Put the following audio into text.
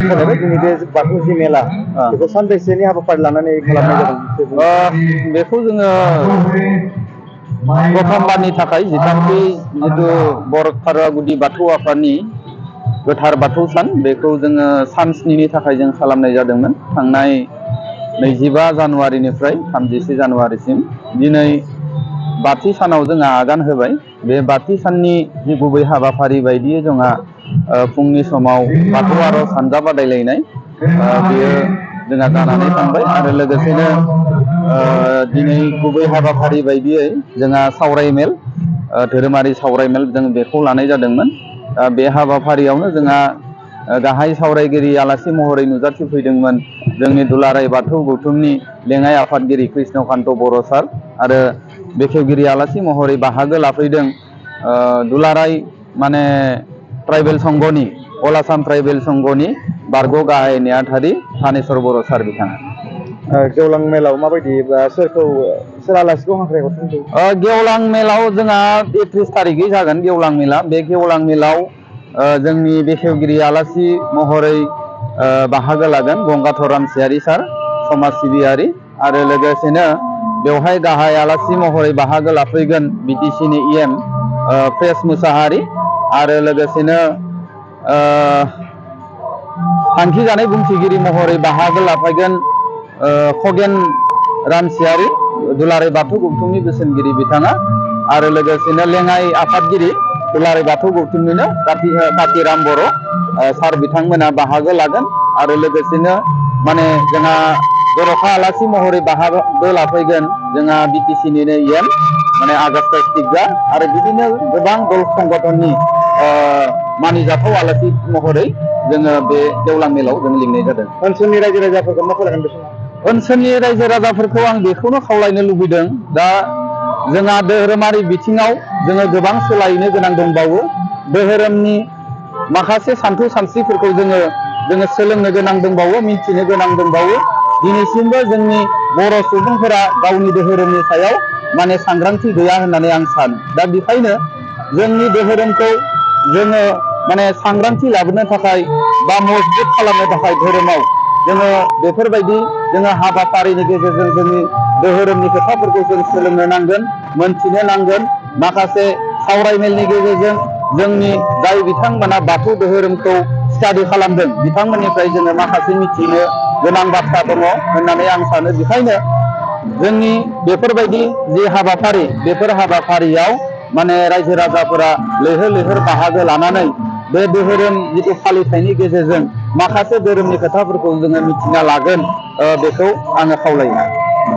मख'लायबाय जोंनि बे बाथौ जि मेला बेखौ सानबेसेनि हाबाफारि लानानै खालामनाय जादों बेखौ जोङो प्रथमबारनि थाखाय जिथामथि जिथु बर' खारवा गुदि बाथौ आफादनि गोथार बाथौ सान बेखौ जोङो सान स्निनि थाखाय जों खालामनाय जादोंमोन थांनाय 25 जानुवारिनिफ्राय 30 जानुवारिसिम दिनै बाथि सानाव जोंहा आगान होबाय बे बाथि साननि जि गुबै हाबाफारि बायदियै जोंहा फुंनि समाव बाथौ आरज हानजा बादायलायनाय बेयो जोंहा जानानै थांबाय आरो लोगोसेनो दिनै गुबै हाबाफारि बायदियै जोंहा सावरायमेल धोरोमारि सावरायमेल जों बेखौ लानाय जादोंमोन बे हाबाफारियावनो जोंहा गाहाय सावरायगिरि आलासि महरै नुजाथिफैदोंमोन जोंनि दुलाराय बाथौ गौथुमनि लेङाइ आफादगिरि कृष्णकान्त बर' सार आरो बेखेवगिरि आलासि महरै बाहागो लाफैदों दुलाराय माने ट्राइबेल संघनि अल आसाम ट्राइबेल संघनि बारग' गाहाय नेहाथारि थानेस्वर बर' सार बिथाङा गेवलां मेलाव माबायदि सोर आलासिखौ हांख्रायहरदों गेवलां मेलाव जोंहा 31 थारिखै जागोन गेवलां मेला बे गेवलां मेलाव जोंनि बेखेवगिरि आलासि महरै बाहागो लागोन गंगाधर रामसियारि सार समाज सिबियारि आरो लोगोसेनो बेवहाय गाहाय आलासि महरै बाहागो लाफैगोन बिटिसिनि इएम प्रेस मुसाहारि आरो लोगोसेनो थांखि जानाय बुंथिगिरि महरै बाहागो लाफैगोन खगेन रामसियारि दुलाराय बाथौ गौथुमनि बोसोनगिरि बिथाङा आरो लोगोसेनो लेङाइ आफादगिरि दुलाराय बाथौ गौथुमनिनो कातिराम बर' सार बिथांमोना बाहागो लागोन आरो लोगोसेनो माने जोंहा जर'खा आलासि महरै बाहागो लाफैगोन जोंहा बिटिसिनिनो इएम माने आगस्ता स्टिग्गा आरो बिदिनो गोबां दल संगठननि मानिजाथाव आलासि महरै जोङो बे गेवलां मेलाव जों लिंनाय जादों ओनसोलनि रायजो राजाफोरखौ मा खावलायगोन बे समाव ओनसोलनि रायजो राजाफोरखौ आं बेखौनो खावलायनो लुबैदों दा जोंहा धोरोमारि बिथिङाव जोङो गोबां सोलायनो गोनां दंबावो धोरोमनि माखासे सानथौ सानस्रिफोरखौ जोङो सोलोंनो गोनां दंबावो मिथिनो गोनां दंबावो दिनैसिमबो जोंनि बर' सुबुंफोरा गावनि धोरोमनि सायाव माने सांग्रांथि गैया होननानै आं सानो दा बेखायनो जोंनि धोरोमखौ जोङो माने सांग्रांथि लाबोनो थाखाय बा मजबुत खालामनो थाखाय धोरोमाव जोङो बेफोरबायदि जोङो हाबाफारिनि गेजेरजों जोंनि धोरोमनि खोथाफोरखौ जों सोलोंनो नांगोन मोनथिनो नांगोन माखासे सावरायमेलनि गेजेरजों जोंनि जाय बिथांमोना बाथौ धोरोमखौ स्टाडि खालामदों बिथांमोननिफ्राय जोङो माखासे मिथिनो गोनां बाथ्रा दङ होननानै आं सानो बेखायनो जोंनि बेफोरबायदि जि हाबाफारि बेफोर हाबाफारियाव माने रायजो राजाफोरा लैहोर लैहोर बाहागो लानानै बे धोरोम जिथु फालिथायनि गेजेरजों माखासे धोरोमनि खोथाफोरखौ जोङो मिथिना लागोन बेखौ आङो खावलायो